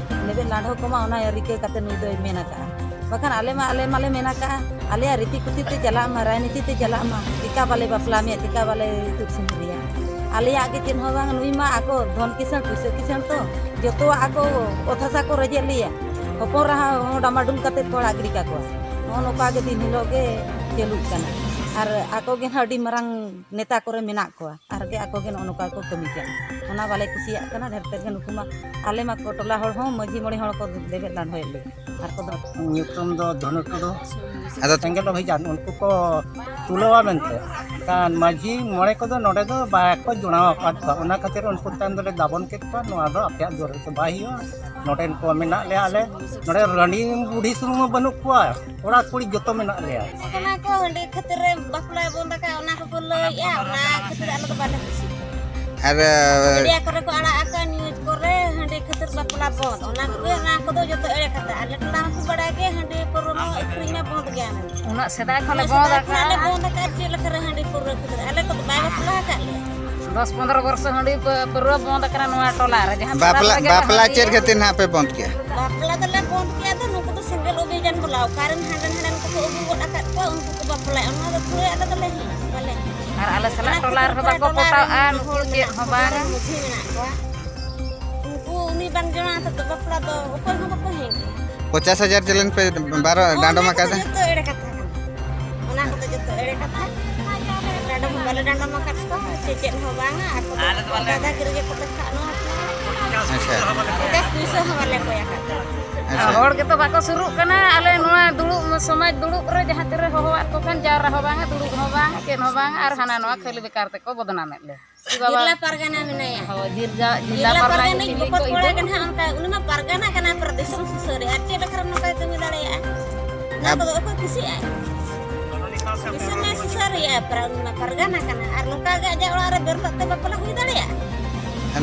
ᱞᱮᱵᱮᱫ ᱞᱟᱸᱰᱷᱟᱹᱣ ᱠᱚᱢᱟ, ᱚᱱᱟ ᱨᱤᱠᱟᱹ ᱠᱟᱛᱮ ᱱᱩᱭ ᱫᱚᱭ ᱢᱮᱱ ᱟᱠᱟᱫᱼᱟ᱾ ᱵᱟᱠᱷᱟᱱ ᱟᱞᱮ ᱢᱟ, ᱟᱞᱮ ᱢᱟᱞᱮ ᱢᱮᱱ ᱟᱠᱟᱫᱼᱟ, ᱟᱞᱮᱭᱟᱜ ᱨᱤᱛᱤ ᱠᱩᱛᱤ ᱛᱮ ᱪᱟᱞᱟᱜ ᱢᱟ, ᱨᱟᱡᱽᱱᱤᱛᱤ ᱛᱮ ᱪᱟᱞᱟᱜ ᱢᱟ, ᱪᱮᱠᱟ ᱵᱟᱞᱮ ᱵᱟᱯᱞᱟ ᱢᱮᱭᱟ, ᱪᱮᱠᱟ ᱵᱟᱞᱮ ᱤᱛᱩᱫ ᱥᱤᱸᱫᱩᱨᱮᱭᱟ᱾ ᱟᱞᱮᱭᱟᱜ ᱜᱮ ᱪᱮᱫ ᱦᱚᱸ ᱵᱟᱝ, ᱱᱩᱭ ᱢᱟ ᱟᱠᱚ ᱫᱷᱚᱱ ᱠᱤᱥᱟᱹᱬ ᱯᱩᱭᱥᱟᱹ ᱠᱤᱥᱟᱹᱬ ᱛᱚ, ᱡᱚᱛᱚᱣᱟᱜ ᱟᱠᱚ ᱚᱛ ᱦᱟᱥᱟ ᱠᱚ ᱨᱮᱡᱮᱫ ᱞᱮᱭᱟ᱾ ᱦᱚᱯᱚᱱ ᱨᱟᱦᱟ ᱦᱚᱸ ᱰᱟᱢᱟᱰᱩᱞ ᱠᱟᱛᱮ ᱠᱚ ᱟᱲᱟᱜ ᱜᱤᱰᱤ ᱠᱟᱠᱚᱣᱟ᱾ ᱱᱚᱜᱼᱚ ᱱᱚᱝᱠᱟ ᱜᱮ ᱫᱤᱱ ᱦᱤᱞᱳᱜ ᱜᱮ ᱪᱟᱹᱞᱩᱜ ᱠᱟᱱᱟ᱾ ᱟᱨ ᱟᱠᱚ ᱜᱮ ᱱᱟᱦᱟᱜ ᱟᱹᱰᱤ ᱢᱟᱨᱟᱝ ᱱᱮᱛᱟ ᱠᱚᱨᱮ ᱢᱮᱱᱟᱜ ᱠᱚᱣᱟ, ᱟᱨ ᱜᱮ ᱟᱠᱚ ᱜᱮ ᱱᱚᱜᱼᱚ ᱱᱚᱝᱠᱟ ᱠᱚ ᱠᱟᱹᱢᱤ ᱠᱟᱱᱟ᱾ ᱚᱱᱟ ᱵᱟᱞᱮ ᱠᱩᱥᱤᱭᱟᱜ ᱠᱟᱱᱟ ᱰᱷᱮᱨ ᱛᱮᱫ ᱜᱮ᱾ ᱱᱩᱠᱩ ᱢᱟ ᱟᱞᱮ ᱢᱟ ᱠᱚ ᱴᱚᱞᱟ ᱦᱚᱲ ᱦᱚᱸ ᱢᱟᱹᱡᱷᱤ ᱢᱚᱬᱮ ᱦᱚᱲ ᱠᱚ ᱞᱮᱵᱮᱫ ᱞᱟᱸᱰᱷᱚᱭᱮᱫ ᱞᱮᱭᱟ᱾ ᱟᱨ ᱠᱚᱫᱚ ᱧᱩᱛᱩᱢ ᱫᱚ ᱫᱷᱚᱱᱩ ᱴᱩᱰᱩ᱾ ᱟᱫᱚ ᱥᱮᱸᱜᱮᱞ ᱚᱵᱷᱤᱡᱟᱱ ᱩᱱᱠᱩ ᱠᱚ ᱛᱩᱞᱟᱹᱣᱟ ᱢᱮᱱᱛᱮ, ᱠᱷᱟᱱ ᱢᱟᱹᱡᱷᱤ ᱢᱚᱬᱮ ᱠᱚᱫᱚ ᱱᱚᱰᱮ ᱫᱚ ᱵᱟᱠᱚ ᱡᱚᱲᱟᱣ ᱟᱠᱟᱫ ᱠᱚᱣᱟ᱾ ᱚᱱᱟ ᱠᱷᱟᱹᱛᱤᱨ ᱩᱱᱠᱩ ᱛᱟᱭᱚᱢ ᱫᱚᱞᱮ ᱫᱟᱵᱚᱱ ᱠᱮᱫ ᱠᱚᱣᱟ, ᱱᱚᱣᱟ ᱫᱚ ᱟᱯᱮᱭᱟᱜ ᱡᱳᱨ ᱨᱮᱫᱚ ᱵᱟᱭ ᱦᱩᱭᱩᱜᱼᱟ᱾ ᱱᱚᱰᱮᱱ ᱠᱚ ᱢᱮᱱᱟᱜ ᱞᱮᱭᱟ ᱟᱞᱮ, ᱱᱚᱰᱮ ᱨᱟᱺᱰᱤ ᱵᱩᱰᱷᱤ ᱥᱩᱢᱩᱝ ᱦᱚᱸ ᱵᱟᱹᱱᱩᱜ ᱠᱚᱣᱟ, ᱠᱚᱲᱟ ᱠᱩᱲᱤ ᱡᱚᱛᱚ ᱢᱮᱱᱟᱜ ᱞᱮᱭᱟ᱾ ᱚᱱᱟ ᱠᱚ ᱦᱟᱺᱰᱤ ᱠᱷᱟᱹᱛᱤᱨ ᱨᱮ ᱵᱟᱯᱞᱟᱭ ᱵᱚᱱᱫ ᱟᱠᱟᱫ, ᱚᱱᱟ ᱠᱚᱠᱚ ᱞᱟᱹᱭᱮᱫᱼᱟ, ᱚᱱᱟ ᱠᱷᱟᱹᱛᱤᱨ ᱟᱞᱮ ᱫᱚ ᱵᱟᱞᱮ ᱠᱩᱥᱤᱜ ᱠᱟᱱᱟ᱾ ᱟᱨ ᱢᱤᱰᱤᱭᱟ ᱠᱚᱨᱮ ᱠᱚ ᱟᱲᱟᱜ ᱟᱠᱟᱫ, ᱱᱤᱭᱩᱡᱽ ᱠᱚᱨᱮ ᱦᱟᱺᱰᱤ ᱠᱷᱟᱹᱛᱤᱨ ᱵᱟᱯᱞᱟ ᱵᱚᱱᱫ, ᱚᱱᱟ ᱠᱚᱜᱮ, ᱚᱱᱟ ᱠᱚᱫᱚ ᱡᱚᱛᱚ ᱮᱲᱮ ᱠᱟᱛᱷᱟ᱾ ᱟᱞᱮ ᱴᱚᱞᱟ ᱦᱚᱸᱠᱚ ᱵᱟᱲᱟᱭ ᱜᱮᱭᱟ ᱦᱟᱺᱰᱤ ᱯᱟᱹᱣᱨᱟᱹ ᱢᱟ ᱟᱹᱠᱷᱨᱤᱧ ᱢᱟ ᱵᱚᱱᱫ ᱜᱮᱭᱟ ᱢᱮᱱᱛᱮ᱾ ᱩᱱᱟᱹᱜ ᱥᱮᱫᱟᱭ ᱠᱷᱚᱱ ᱞᱮ ᱵᱚᱱᱫ ᱥᱮᱫᱟᱭ ᱠᱷᱚᱱᱟᱜ ᱞᱮ ᱟᱠᱟᱫᱼᱟ᱾ ᱵᱚᱱᱫ ᱟᱠᱟᱫ, ᱪᱮᱫ ᱞᱮᱠᱟᱨᱮ ᱦᱟᱺᱰᱤ ᱯᱟᱹᱣᱨᱟᱹ ᱠᱷᱟᱹᱛᱤᱨ? ᱟᱞᱮ ᱠᱚᱫᱚ ᱵᱟᱭ ᱵᱟᱯᱞᱟ ᱟᱠᱟᱫ ᱞᱮᱭᱟ᱾ ᱫᱚᱥ ᱯᱚᱱᱫᱽᱨᱚ ᱵᱚᱨᱥᱚ ᱦᱟᱺᱰᱤ ᱯᱟᱹ-, ᱯᱟᱹᱣᱨᱟᱹ ᱵᱚᱱᱫ ᱟᱠᱟᱱᱟ ᱱᱚᱣᱟ ᱴᱚᱞᱟ ᱨᱮ, ᱡᱟᱦᱟᱸ ᱴᱚᱞᱟ ᱵᱟᱯᱞᱟ, ᱨᱮᱜᱮ ᱵᱟᱯᱞᱟ ᱦᱟᱺᱰᱤ ᱪᱮᱫ ᱠᱷᱟᱹᱛᱤᱨ ᱱᱟᱦᱟᱜ ᱯᱮ ᱵᱚᱱᱫ ᱠᱮᱜᱼᱟ? ᱵᱟᱯᱞᱟ ᱫᱚᱞᱮ ᱵᱚᱱᱫ ᱠᱮᱜᱼᱟ, ᱟᱫᱚ ᱱᱩᱠᱩ ᱫᱚ ᱥᱮᱸᱜᱮᱞ ᱚᱵᱷᱤᱡᱟᱱ ᱵᱚᱞᱟ, ᱚᱠᱟᱨᱮᱱ ᱦᱟᱸᱰᱮ ᱱᱟᱸᱰᱮᱱ ᱠᱚᱠᱚ ᱟᱹᱜᱩ ᱜᱚᱫ ᱟᱠᱟᱫ ᱠᱚᱣᱟ, ᱩᱱᱠᱩ ᱠᱚ ᱵᱟᱯᱞᱟᱭᱟ, ᱚᱱᱟ ᱫᱚ ᱛᱷᱚᱲᱟ ᱟᱞᱮ ᱫᱚᱞᱮ ᱦᱮᱸ, ᱵᱟᱞᱮ ᱦᱮᱸ᱾ ᱟᱨ ᱟᱞᱮ ᱥᱟᱞᱟᱜ ᱚᱱᱟ ᱴᱚᱞᱟ ᱠᱷᱟᱹᱛᱤᱨ ᱨᱮᱦᱚᱸ ᱛᱮ ᱵᱟᱠᱚ ᱴᱚᱞᱟ ᱯᱚᱴᱟᱜᱼᱟ, ᱨᱮᱱ ᱱᱩᱠᱩ ᱦᱚᱲ ᱪᱮᱫ ᱦᱚᱸ ᱠᱚᱫᱚ ᱵᱟᱝ᱾ ᱢᱟᱹᱡᱷᱤ ᱢᱮᱱᱟᱜ ᱠᱚᱣᱟ, ᱩᱱᱠᱩ ᱩᱱᱤ ᱵᱟᱝ ᱡᱚᱲᱟᱣ ᱠᱟᱛᱮ ᱵᱟᱯᱞᱟ ᱫᱚ ᱚᱠᱚᱭ ᱦᱚᱸ ᱵᱟᱠᱚ ᱦᱮᱸ ᱜᱮᱭᱟ᱾ ᱯᱚᱪᱟᱥ ᱦᱟᱡᱟᱨ ᱪᱟᱞᱟᱱ ᱯᱮ ᱵᱟᱨᱚ ᱰᱟᱸᱰᱚᱢ ᱚᱱᱟ ᱟᱠᱟᱫᱟ? ᱠᱚᱫᱚ ᱡᱚᱛᱚ ᱮᱲᱮ ᱠᱟᱛᱷᱟ ᱠᱟᱱᱟ, ᱚᱱᱟ ᱠᱚᱫᱚ ᱡᱚᱛᱚ ᱮᱲᱮ ᱠᱟᱛᱷᱟ᱾ ᱰᱟᱸᱰᱚᱢ ᱦᱚᱸ ᱵᱟᱞᱮ ᱰᱟᱸᱰᱚᱢ ᱟᱠᱟᱫ ᱠᱚᱣᱟ, ᱥᱮ ᱪᱮᱫ ᱦᱚᱸ ᱵᱟᱝᱟ, ᱟᱠᱚ ᱫᱚ ᱫᱟᱫᱟᱜᱤᱨᱤ ᱜᱮᱠᱚ ᱫᱮᱠᱷᱟᱜ ᱱᱚᱣᱟ ᱠᱚ᱾ ᱟᱪᱪᱷᱟ᱾ ᱯᱚᱪᱟᱥ ᱯᱩᱭᱥᱟᱹ ᱦᱚᱸ ᱵᱟᱞᱮ ᱠᱚᱭ ᱟᱠᱟᱫ ᱠᱚᱣᱟ᱾ ᱟᱪᱪᱷᱟ᱾ ᱦᱚᱲ ᱜᱮᱛᱚ ᱵᱟᱠᱚ ᱥᱩᱨᱩᱜ ᱠᱟᱱᱟ᱾ ᱟᱞᱮ ᱱᱚᱣᱟ ᱫᱩᱲᱩᱵ, ᱥᱚᱢᱟᱡᱽ ᱫᱩᱲᱩᱵ ᱨᱮ ᱡᱟᱦᱟᱸ ᱛᱤᱨᱮ ᱦᱚᱦᱚᱣᱟᱫ ᱠᱚ ᱠᱷᱟᱱ, ᱡᱟᱣᱨᱟ ᱦᱚᱸ ᱵᱟᱝᱟ, ᱫᱩᱲᱩᱵ ᱦᱚᱸ ᱵᱟᱝᱟ, ᱪᱮᱫ ᱦᱚᱸ ᱵᱟᱝᱟ, ᱟᱨ ᱦᱟᱱᱟ ᱱᱚᱣᱟ ᱠᱷᱟᱹᱞᱤ ᱵᱮᱠᱟᱨ ᱛᱮᱠᱚ ᱵᱚᱫᱱᱟᱢᱮᱫ ᱞᱮ᱾ ᱮ ᱵᱟᱵᱟ᱾ ᱡᱮᱞᱟ ᱯᱟᱨᱜᱟᱱᱟ ᱢᱮᱱᱟᱭᱟ᱾ ᱦᱳᱭ, ᱡᱮᱞᱟ, ᱡᱮᱞᱟ ᱡᱮᱞᱟ ᱯᱟᱨᱜᱟᱱᱟ ᱯᱟᱨᱜᱟᱱᱟ ᱤᱧ ᱵᱚᱠᱚᱛ ᱠᱚᱲᱟ ᱠᱟᱱᱟ ᱦᱟᱸᱜ, ᱚᱱᱠᱟ ᱩᱱᱤ ᱢᱟ ᱯᱟᱨᱜᱟᱱᱟ ᱠᱟᱱᱟᱭ, ᱯᱟᱨᱟ ᱫᱤᱥᱚᱢ ᱥᱩᱥᱟᱹᱨᱤᱭᱟᱹ, ᱟᱨ ᱪᱮᱫ ᱞᱮᱠᱟᱨᱮ ᱱᱚᱝᱠᱟᱭ ᱠᱟᱹᱢᱤ ᱫᱟᱲᱮᱭᱟᱜᱼᱟ? ᱚᱱᱟ ᱟᱵ- ᱠᱚᱫᱚ ᱚᱠᱚᱭ ᱠᱩᱥᱤᱭᱟᱜᱼᱟᱭ? ᱫᱤᱥᱚᱢ ᱮ ᱥᱩᱥᱟᱹᱨᱤᱭᱟᱹ, ᱯᱟᱨᱟ-, ᱩᱱᱤ ᱢᱟ ᱯᱟᱨᱜᱟᱱᱟ ᱠᱟᱱᱟ, ᱟᱨ ᱱᱚᱝᱠᱟ ᱜᱮ ᱟᱡᱟᱜ ᱚᱲᱟᱜ ᱨᱮ ᱵᱮᱨ ᱠᱟᱛᱮ ᱵᱟᱯᱞᱟ ᱦᱩᱭ ᱫᱟᱲᱮᱭᱟᱜᱼᱟ?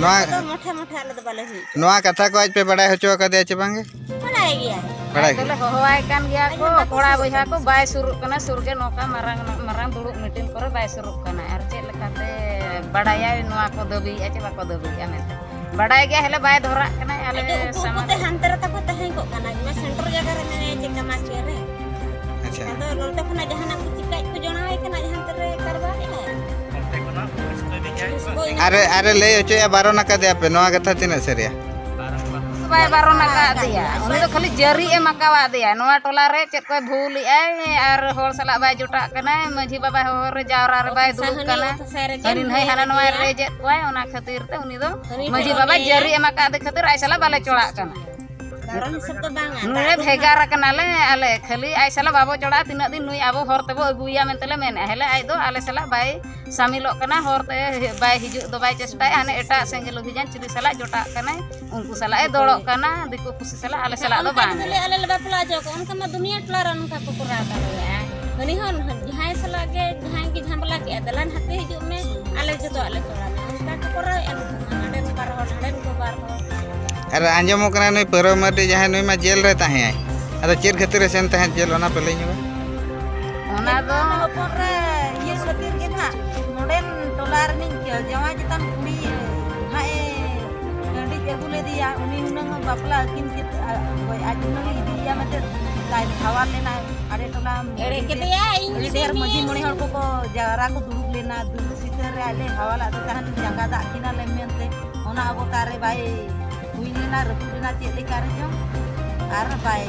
ᱱᱚᱣᱟ ᱚᱱᱟ ᱠᱚᱫᱚ ᱢᱚᱴᱷᱮ ᱢᱚᱴᱷᱮ ᱟᱞᱮ ᱫᱚ ᱵᱟᱞᱮ ᱦᱩᱭ ᱦᱚᱪᱚᱜᱼᱟ᱾ ᱱᱚᱣᱟ ᱠᱟᱛᱷᱟ ᱠᱚ ᱟᱡ ᱯᱮ ᱵᱟᱲᱟᱭ ᱦᱚᱪᱚ ᱟᱠᱟᱫᱮᱭᱟ ᱪᱮ ᱵᱟᱝᱜᱮ? ᱵᱟᱲᱟᱭ ᱜᱮᱭᱟ᱾ ᱵᱟᱲᱟᱭ ᱟᱡ ᱫᱚᱞᱮ ᱜᱮᱭᱟ᱾ ᱦᱚᱦᱚᱣᱟᱭ ᱠᱟᱱ ᱜᱮᱭᱟ ᱟᱡ ᱠᱚ, ᱦᱚᱸ ᱵᱟᱠᱚ ᱠᱚᱲᱟ ᱥᱩᱨᱩᱜ ᱵᱚᱭᱦᱟ ᱠᱟᱱᱟ᱾ ᱠᱚ ᱵᱟᱭ ᱥᱩᱨᱩᱜ ᱠᱟᱱᱟ, ᱥᱩᱨ ᱜᱮ ᱱᱚᱝᱠᱟ ᱢᱟᱨᱟᱝ, ᱢᱟᱨᱟᱝ ᱫᱩᱲᱩᱵ ᱢᱤᱴᱤᱝ ᱠᱚᱨᱮ ᱵᱟᱭ ᱥᱩᱨᱩᱜ ᱠᱟᱱᱟ᱾ ᱟᱨ ᱪᱮᱫ ᱞᱮᱠᱟᱛᱮ ᱵᱟᱲᱟᱭᱟᱭ ᱱᱚᱣᱟ ᱠᱚ ᱫᱟᱹᱵᱤᱭᱮᱫᱼᱟ ᱪᱮ ᱵᱟᱠᱚ ᱫᱟᱹᱵᱤᱭᱮᱫᱼᱟ ᱢᱮᱱᱛᱮ? ᱵᱟᱲᱟᱭ ᱜᱮᱭᱟ, ᱦᱮᱞᱮ ᱵᱟᱭ ᱫᱷᱚᱨᱟᱜ ᱠᱟᱱᱟᱭ ᱟᱞᱮ ᱟᱫᱚ ᱩᱠᱩ ᱩᱠᱩ ᱥᱟᱢᱟᱝ ᱛᱮ ᱨᱮ᱾ ᱦᱟᱱᱛᱮ ᱨᱮ ᱛᱟᱠᱚ ᱛᱟᱦᱮᱸ ᱠᱚᱜ ᱠᱟᱱᱟ, ᱤᱧ ᱢᱟ ᱥᱮᱱᱴᱟᱨ ᱡᱟᱭᱜᱟ ᱨᱮ ᱢᱮᱱᱟᱭᱟ ᱪᱮ ᱠᱟᱢᱟᱪᱤᱭᱟᱹ ᱨᱮ᱾ ᱟᱪᱪᱷᱟ᱾ ᱟᱫᱚ ᱱᱚᱱᱛᱮ ᱠᱷᱚᱱᱟᱜ ᱡᱟᱦᱟᱱᱟᱜ ᱠᱚ ᱪᱤᱠᱟᱹᱭᱮᱫ ᱠᱚ ᱡᱚᱲᱟᱣᱟᱭ ᱠᱟᱱᱟ, ᱡᱟᱦᱟᱱᱛᱮ ᱨᱮ ᱠᱟᱨᱵᱟᱨᱮᱫᱼᱟᱭ᱾ ᱚᱱᱛᱮ ᱠᱷᱚᱱᱟᱜ ᱯᱩᱞᱤᱥ ᱠᱚ ᱤᱫᱤ ᱠᱟᱭ ᱠᱟᱱᱟ᱾ ᱯᱩᱞᱤᱥ ᱠᱚ ᱤᱫᱤ ᱟᱨᱮ, ᱟᱨᱮ ᱞᱟᱹᱭ ᱦᱚᱪᱚᱭᱟ, ᱵᱟᱨᱚᱱ ᱟᱠᱟᱫᱮᱭᱟ ᱯᱮ, ᱱᱚᱣᱟ ᱠᱟᱛᱷᱟ ᱛᱤᱱᱟᱹᱜ ᱥᱟᱹᱨᱤᱭᱟ? ᱵᱟᱭ ᱵᱟᱨᱚᱱ ᱟᱠᱟᱫᱮᱭᱟ᱾ ᱩᱱᱤ ᱫᱚ ᱠᱷᱟᱹᱞᱤ ᱡᱟᱹᱨᱤ ᱮᱢ ᱟᱠᱟᱣᱟᱫᱮᱭᱟ᱾ ᱱᱚᱣᱟ ᱴᱚᱞᱟ ᱨᱮ ᱪᱮᱫ ᱠᱚᱭ ᱵᱷᱩᱞᱮᱜᱼᱟᱭ ᱟᱨ ᱦᱚᱲ ᱥᱟᱞᱟᱜ ᱵᱟᱭ ᱡᱚᱴᱟᱜ ᱠᱟᱱᱟᱭ, ᱢᱟᱹᱡᱷᱤ ᱵᱟᱵᱟ ᱦᱚᱦᱚ ᱨᱮ ᱡᱟᱣᱨᱟ ᱨᱮ ᱵᱟᱭ ᱚᱛ ᱦᱟᱥᱟ ᱫᱩᱲᱩᱵ ᱦᱟᱹᱱᱤ ᱠᱟᱱᱟ᱾ ᱚᱛ ᱦᱟᱥᱟ ᱨᱮ ᱦᱟᱹᱱᱤ ᱪᱮᱫ ᱱᱟᱹᱭ ᱦᱟᱱᱟ ᱱᱚᱣᱟᱭ ᱤᱫᱤᱭᱟ? ᱨᱮᱡᱮᱫ ᱠᱚᱣᱟᱭ, ᱚᱱᱟ ᱠᱷᱟᱹᱛᱤᱨ ᱛᱮ ᱩᱱᱤ ᱫᱚ ᱦᱟᱹᱱᱤ ᱢᱟᱹᱡᱷᱤ ᱴᱷᱮᱱ ᱵᱟᱵᱟ ᱤᱫᱤᱭᱟ? ᱡᱟᱹᱨᱤ ᱮᱢ ᱟᱠᱟᱫᱮ ᱠᱷᱟᱹᱛᱤᱨ ᱟᱡ ᱥᱟᱞᱟᱜ ᱵᱟᱞᱮ ᱪᱚᱲᱟᱜ ᱠᱟᱱᱟ᱾ ᱵᱟᱨᱚᱱ ᱦᱤᱥᱟᱹᱵ ᱫᱚ ᱵᱟᱝᱟ, ᱱᱩᱭ ᱫᱟᱜ ᱨᱮ ᱫᱚ ᱵᱷᱮᱜᱟᱨ ᱦᱟᱸᱜ ᱟᱠᱟᱱᱟᱞᱮ ᱟᱞᱮ, ᱠᱷᱟᱹᱞᱤ ᱟᱡ ᱥᱟᱞᱟᱜ ᱵᱟᱵᱚ ᱪᱚᱲᱟᱜᱼᱟ, ᱛᱤᱱᱟᱹᱜ ᱫᱤᱱ ᱱᱩᱭ ᱟᱵᱚ ᱦᱚᱨ ᱛᱮᱵᱚ ᱟᱹᱜᱩᱭᱟ ᱢᱮᱱᱛᱮ ᱞᱮ ᱢᱮᱱᱮᱫᱼᱟ᱾ ᱦᱮᱞᱮ ᱟᱡ ᱫᱚ ᱟᱞᱮ ᱥᱟᱞᱟᱜ ᱵᱟᱭ ᱥᱟᱢᱤᱞᱚᱜ ᱠᱟᱱᱟ, ᱦᱚᱨ ᱛᱮ ᱵᱟᱭ ᱦᱤᱡᱩᱜ ᱫᱚ ᱵᱟᱭ ᱪᱮᱥᱴᱟᱭᱟ, ᱦᱟᱱᱮ ᱮᱴᱟᱜ ᱥᱮᱸᱜᱮᱞ ᱚᱵᱷᱤᱡᱟᱱ ᱪᱤᱞᱤ ᱥᱟᱞᱟᱜ ᱡᱚᱴᱟᱜ ᱠᱟᱱᱟᱭ, ᱩᱱᱠᱩ ᱥᱟᱞᱟᱜ ᱮ ᱫᱚᱲᱚᱜ ᱠᱟᱱᱟ, ᱫᱤᱠᱩ ᱯᱩᱥᱤ ᱥᱟᱞᱟᱜ, ᱟᱞᱮ ᱥᱟᱞᱟᱜ ᱫᱚ ᱚᱱᱠᱟ ᱵᱟᱝ᱾ ᱡᱩᱫᱤ ᱞᱮ ᱟᱞᱮ ᱞᱮ ᱵᱟᱯᱞᱟ ᱦᱚᱪᱚ ᱠᱚᱣᱟ, ᱚᱱᱠᱟ ᱢᱟ ᱫᱩᱱᱤᱭᱟᱹ ᱴᱚᱞᱟ ᱨᱮ ᱱᱚᱝᱠᱟ ᱠᱚ ᱠᱚᱨᱟᱣ ᱫᱟᱲᱮᱭᱟᱜᱼᱟ᱾ ᱩᱱᱤ ᱦᱚᱸ ᱡᱟᱦᱟᱸᱭ ᱥᱟᱞᱟᱜ ᱜᱮ, ᱡᱟᱦᱟᱸᱭ ᱜᱮ ᱡᱷᱟᱢᱮᱞᱟ ᱠᱮᱜᱼᱟ, "ᱫᱮᱞᱟ ᱱᱟᱛᱮ ᱦᱤᱡᱩᱜ ᱢᱮ, ᱟᱞᱮ ᱡᱚᱛᱚᱣᱟᱜ ᱞᱮ ᱠᱚᱨᱟᱣᱟ᱾" ᱚᱱᱠᱟ ᱠᱚ ᱠᱚᱨᱟᱣᱮᱫᱼᱟ ᱱᱩᱠᱩ ᱢᱟ, ᱱᱚᱰᱮᱱ ᱵᱟᱨ ᱦᱚᱲ, ᱱᱚᱰᱮᱱ ᱠᱚ ᱵᱟᱨ ᱦᱚᱲ᱾ ᱟᱨ ᱟᱸᱡᱚᱢᱚᱜ ᱠᱟᱱᱟ ᱱᱩᱭ ᱯᱟᱹᱣᱨᱟᱹ ᱢᱟᱹᱨᱰᱤ ᱡᱟᱦᱟᱸᱭ, ᱱᱩᱭ ᱢᱟ ᱡᱮᱞ ᱨᱮ ᱛᱟᱦᱮᱸᱭᱟᱭ᱾ ᱟᱫᱚ ᱪᱮᱫ ᱠᱷᱟᱹᱛᱤᱨ ᱮ ᱥᱮᱱ ᱛᱟᱦᱮᱸᱫ ᱡᱮᱞ, ᱚᱱᱟ ᱯᱮ ᱞᱟᱹᱭ ᱧᱚᱜᱟ? ᱚᱱᱟ ᱫᱚ ᱦᱚᱯᱚᱱ ᱨᱮ ᱤᱭᱟᱹ ᱠᱷᱟᱹᱛᱤᱨ ᱜᱮ ᱱᱟᱦᱟᱜ, ᱱᱚᱰᱮᱱ ᱴᱚᱞᱟ ᱨᱤᱱᱤᱡ ᱡᱟᱶᱟᱭ ᱪᱮᱛᱟᱱ ᱠᱩᱲᱤ ᱱᱟᱦᱟᱜ ᱮ ᱦᱟᱺᱰᱤᱡ ᱟᱹᱜᱩ ᱞᱮᱫᱮᱭᱟ, ᱩᱱᱤ ᱦᱩᱱᱟᱹᱝ ᱵᱟᱯᱞᱟ ᱟᱹᱠᱤᱱ ᱪᱮᱫ, ᱟ, ᱦᱳᱭ, ᱟᱡ ᱦᱩᱱᱟᱹᱝ ᱤᱫᱤᱭᱮᱭᱟ ᱢᱮᱱᱛᱮ ᱞᱟᱭ ᱦᱟᱣᱟᱞ ᱞᱮᱱᱟᱭ ᱟᱲᱮ ᱴᱚᱞᱟ᱾ ᱮᱲᱮ ᱠᱮᱫᱮᱭᱟ, ᱤᱧ ᱟᱹᱰᱤ ᱰᱷᱮᱨ ᱢᱟᱺᱡᱷᱤ ᱢᱚᱬᱮ ᱦᱚᱲ ᱠᱚᱠᱚ ᱡᱟᱣᱨᱟ ᱠᱚ ᱫᱩᱲᱩᱵ ᱞᱮᱱᱟ, ᱫᱩᱲᱩᱵ ᱵᱷᱤᱛᱟᱹᱨ ᱨᱮ ᱟᱡ ᱞᱮ ᱦᱟᱣᱟᱞᱟᱜ ᱫᱚ ᱛᱟᱦᱮᱱ, ᱡᱟᱸᱜᱟ ᱫᱟᱜ ᱠᱤᱱᱟ ᱞᱮ ᱢᱮᱱᱛᱮ, ᱚᱱᱟ ᱚᱵᱚᱛᱟᱨ ᱨᱮ ᱵᱟᱭ ᱦᱩᱭ ᱞᱮᱱᱟ, ᱨᱟᱹᱯᱩᱫ ᱞᱮᱱᱟ, ᱪᱮᱫ ᱞᱮᱠᱟ ᱨᱮ ᱪᱚᱝ, ᱟᱨ ᱵᱟᱭ,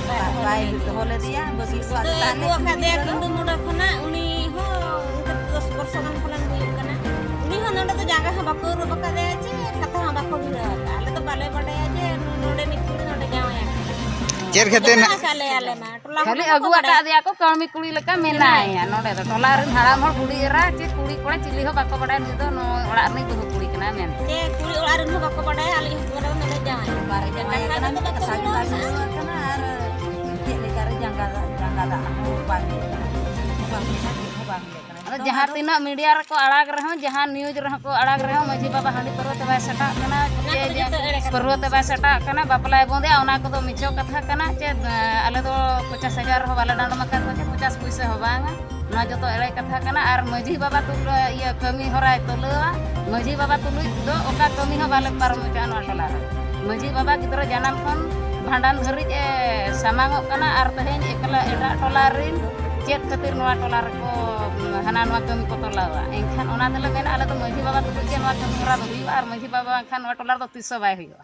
ᱵᱟᱭ ᱵᱟᱭ ᱫᱚᱦᱚ ᱫᱚᱦᱚ ᱞᱮᱫᱮᱭᱟ᱾ ᱞᱮᱫᱮᱭᱟ, ᱵᱟᱹᱜᱤ ᱦᱚᱴᱚ ᱟᱫᱮ ᱫᱚ ᱛᱟᱦᱞᱮ ᱟᱹᱜᱩ ᱟᱠᱟᱫᱮᱭᱟ ᱠᱩᱲᱤ ᱜᱤᱫᱽᱨᱟᱹ ᱫᱚ᱾ ᱠᱤᱱᱛᱩ ᱢᱚᱰᱟ ᱠᱷᱚᱱᱟᱜ, ᱩᱱᱤ ᱦᱚᱸ ᱱᱤᱛᱚᱜ ᱫᱚᱥ ᱵᱚᱨᱥᱚ ᱜᱟᱱ ᱠᱷᱚᱱᱟᱜ ᱦᱩᱭᱩᱜ ᱠᱟᱱᱟ᱾ ᱩᱱᱤ ᱦᱚᱸ ᱱᱚᱰᱮ ᱫᱚ ᱡᱟᱸᱜᱟ ᱦᱚᱸ ᱵᱟᱠᱚ ᱟᱹᱨᱩᱵ ᱟᱠᱟᱫᱮᱭᱟ, ᱪᱮ ᱠᱟᱛᱷᱟ ᱦᱚᱸ ᱵᱟᱠᱚ ᱵᱷᱤᱲᱟᱹᱣ ᱟᱠᱟᱫᱼᱟ᱾ ᱟᱞᱮ ᱫᱚ ᱵᱟᱞᱮ ᱵᱟᱰᱟᱭᱟ ᱡᱮ ᱱᱚᱰᱮ ᱢᱤᱫ ᱠᱩᱲᱤ ᱱᱚᱰᱮ ᱡᱟᱶᱟᱭ ᱟᱠᱟᱱᱟ᱾ ᱪᱮᱫ ᱠᱷᱟᱹᱛᱤᱨ ᱡᱟᱶᱟᱭ ᱱᱟ-, ᱟᱠᱟᱫ ᱞᱮᱭᱟ ᱟᱞᱮ ᱢᱟ, ᱴᱚᱞᱟ ᱦᱚᱲ ᱠᱷᱟᱹᱞᱤ ᱢᱟ ᱵᱟᱠᱚ ᱟᱹᱜᱩ ᱟᱠᱟᱫ ᱵᱟᱰᱟᱭᱟ᱾ ᱫᱮᱭᱟ ᱠᱚ, ᱠᱟᱹᱢᱤ ᱠᱩᱲᱤ ᱞᱮᱠᱟ ᱢᱮᱱᱟᱭᱟ ᱱᱚᱰᱮ ᱫᱚ᱾ ᱴᱚᱞᱟ ᱨᱮᱱ ᱦᱟᱲᱟᱢ ᱦᱚᱲ, ᱵᱩᱰᱷᱤ ᱮᱨᱟ, ᱪᱮ ᱠᱩᱲᱤ ᱠᱚᱲᱟ ᱪᱤᱞᱤ ᱦᱚᱸ ᱵᱟᱠᱚ ᱵᱟᱰᱟᱭᱟ, ᱱᱩᱭ ᱫᱚ ᱱᱚᱣᱟ ᱚᱲᱟᱜ ᱨᱤᱱᱤᱡ ᱵᱟᱹᱦᱩ ᱠᱩᱲᱤ ᱠᱟᱱᱟᱭ ᱢᱮᱱᱛᱮ᱾ ᱪᱮ ᱠᱩᱲᱤ ᱚᱲᱟᱜ ᱨᱮᱱ ᱦᱚᱸ ᱵᱟᱠᱚ ᱵᱟᱰᱟᱭᱟ, ᱟᱞᱮ ᱦᱚᱸ ᱱᱚᱰᱮ ᱫᱚ ᱡᱟᱶᱟᱭ᱾ ᱵᱟᱨᱮ ᱡᱟᱶᱟᱭ ᱠᱟᱛᱷᱟ ᱠᱟᱱᱟ, ᱫᱚ ᱵᱟᱠᱚ ᱠᱟᱛᱷᱟ ᱜᱮ ᱵᱟᱲᱟᱭᱟ᱾ ᱵᱟᱝ ᱦᱩᱭᱩᱜ ᱠᱟᱱᱟ᱾ ᱟᱨ ᱪᱮᱫ ᱞᱮᱠᱟ ᱨᱮ ᱡᱟᱸᱜᱟ, ᱡᱟᱸᱜᱟ ᱫᱟᱜ ᱦᱚᱸ ᱵᱟᱝ ᱦᱩᱭᱩᱜ ᱠᱟᱱᱟ, ᱵᱟᱝ ᱦᱩᱭᱩᱜ ᱠᱟᱱᱟ, ᱪᱮᱫ ᱦᱚᱸ ᱵᱟᱝ ᱦᱩᱭᱩᱜ ᱠᱟᱱᱟ᱾ ᱟᱫᱚ ᱱᱤᱛᱚᱝ ᱡᱟᱦᱟᱸ ᱟᱫᱚ ᱛᱤᱱᱟᱹᱜ ᱢᱤᱰᱤᱭᱟ ᱨᱮᱠᱚ ᱟᱲᱟᱜ ᱨᱮᱦᱚᱸ, ᱡᱟᱦᱟᱸ ᱱᱤᱭᱩᱡᱽ ᱨᱮᱦᱚᱸ ᱠᱚ ᱟᱲᱟᱜ ᱨᱮᱦᱚᱸ, ᱢᱟᱺᱡᱷᱤ ᱵᱟᱵᱟ ᱦᱟᱺᱰᱤ ᱯᱟᱹᱨᱣᱟᱹ ᱛᱮ ᱵᱟᱭ ᱥᱟᱴᱟᱜ ᱠᱟᱱᱟ, ᱚᱱᱟ ᱪᱮ ᱠᱚᱫᱚ ᱡᱮ ᱡᱚᱛᱚ ᱮᱲᱮ ᱠᱟᱛᱷᱟ᱾ ᱯᱟᱹᱨᱣᱟᱹ ᱛᱮ ᱵᱟᱭ ᱥᱟᱴᱟᱜ ᱠᱟᱱᱟ, ᱵᱟᱯᱞᱟᱭ ᱵᱚᱸᱫᱮᱜᱼᱟ, ᱚᱱᱟ ᱠᱚᱫᱚ ᱢᱤᱪᱷᱟᱹ ᱠᱟᱛᱷᱟ ᱠᱟᱱᱟ᱾ ᱪᱮ, ᱮᱸ, ᱟᱞᱮ ᱫᱚ ᱯᱚᱧᱪᱟᱥ ᱦᱟᱡᱟᱨ ᱨᱮᱦᱚᱸ ᱵᱟᱞᱮ ᱰᱟᱸᱰᱚᱢ ᱟᱠᱟᱫ ᱠᱚᱣᱟ, ᱪᱮ ᱯᱚᱧᱪᱟᱥ ᱯᱩᱭᱥᱟᱹ ᱦᱚᱸ ᱵᱟᱝᱟ᱾ ᱱᱚᱣᱟ ᱡᱚᱛᱚ ᱮᱲᱮ ᱠᱟᱛᱷᱟ ᱠᱟᱱᱟ᱾ ᱟᱨ ᱢᱟᱺᱡᱷᱤ ᱵᱟᱵᱟ ᱛᱩᱞ-, ᱤᱭᱟᱹ, ᱠᱟᱹᱢᱤ ᱦᱚᱨᱟᱭ ᱛᱩᱞᱟᱹᱣᱟ᱾ ᱢᱟᱺᱡᱷᱤ ᱵᱟᱵᱟ ᱛᱩᱞᱩᱡ ᱫᱚ ᱚᱠᱟ ᱠᱟᱹᱢᱤ ᱦᱚᱸ ᱵᱟᱞᱮ ᱯᱟᱨᱚᱢ ᱦᱚᱪᱚᱜᱼᱟ ᱱᱚᱣᱟ ᱴᱚᱞᱟ ᱨᱮ᱾ ᱢᱟᱺᱡᱷᱤ ᱵᱟᱵᱟ ᱜᱤᱫᱽᱨᱟᱹ ᱡᱟᱱᱟᱢ ᱠᱷᱚᱱ ᱵᱷᱟᱸᱰᱟᱱ ᱫᱷᱟᱹᱨᱤᱡ ᱮ ᱥᱟᱢᱟᱝᱚᱜ ᱠᱟᱱᱟ, ᱟᱨ ᱛᱮᱦᱮᱧ ᱮᱠᱞᱟ ᱮᱴᱟᱜ ᱴᱚᱞᱟ ᱨᱤᱱ ᱪᱮᱫ ᱠᱷᱟᱹᱛᱤᱨ ᱱᱚᱣᱟ ᱴᱚᱞᱟ ᱨᱮᱠᱚ ᱦᱟᱱᱟ ᱱᱚᱣᱟ ᱠᱟᱹᱢᱤ ᱠᱚ ᱛᱚᱞᱟᱣᱟ? ᱮᱱᱠᱷᱟᱱ ᱚᱱᱟ ᱛᱮᱞᱮ ᱢᱮᱱᱟ, ᱟᱞᱮ ᱫᱚ ᱢᱟᱺᱡᱷᱤ ᱵᱟᱵᱟ ᱛᱩᱞᱩᱡ ᱜᱮ ᱱᱚᱣᱟ ᱠᱟᱹᱢᱤ ᱦᱚᱨᱟ ᱫᱚ ᱦᱩᱭᱩᱜᱼᱟ, ᱟᱨ ᱢᱟᱺᱡᱷᱤ ᱵᱟᱵᱟ ᱵᱟᱝᱠᱷᱟᱱ ᱱᱚᱣᱟ ᱴᱚᱞᱟ ᱨᱮᱫᱚ ᱛᱤᱥ ᱦᱚᱸ ᱵᱟᱭ ᱦᱩᱭᱩᱜᱼᱟ᱾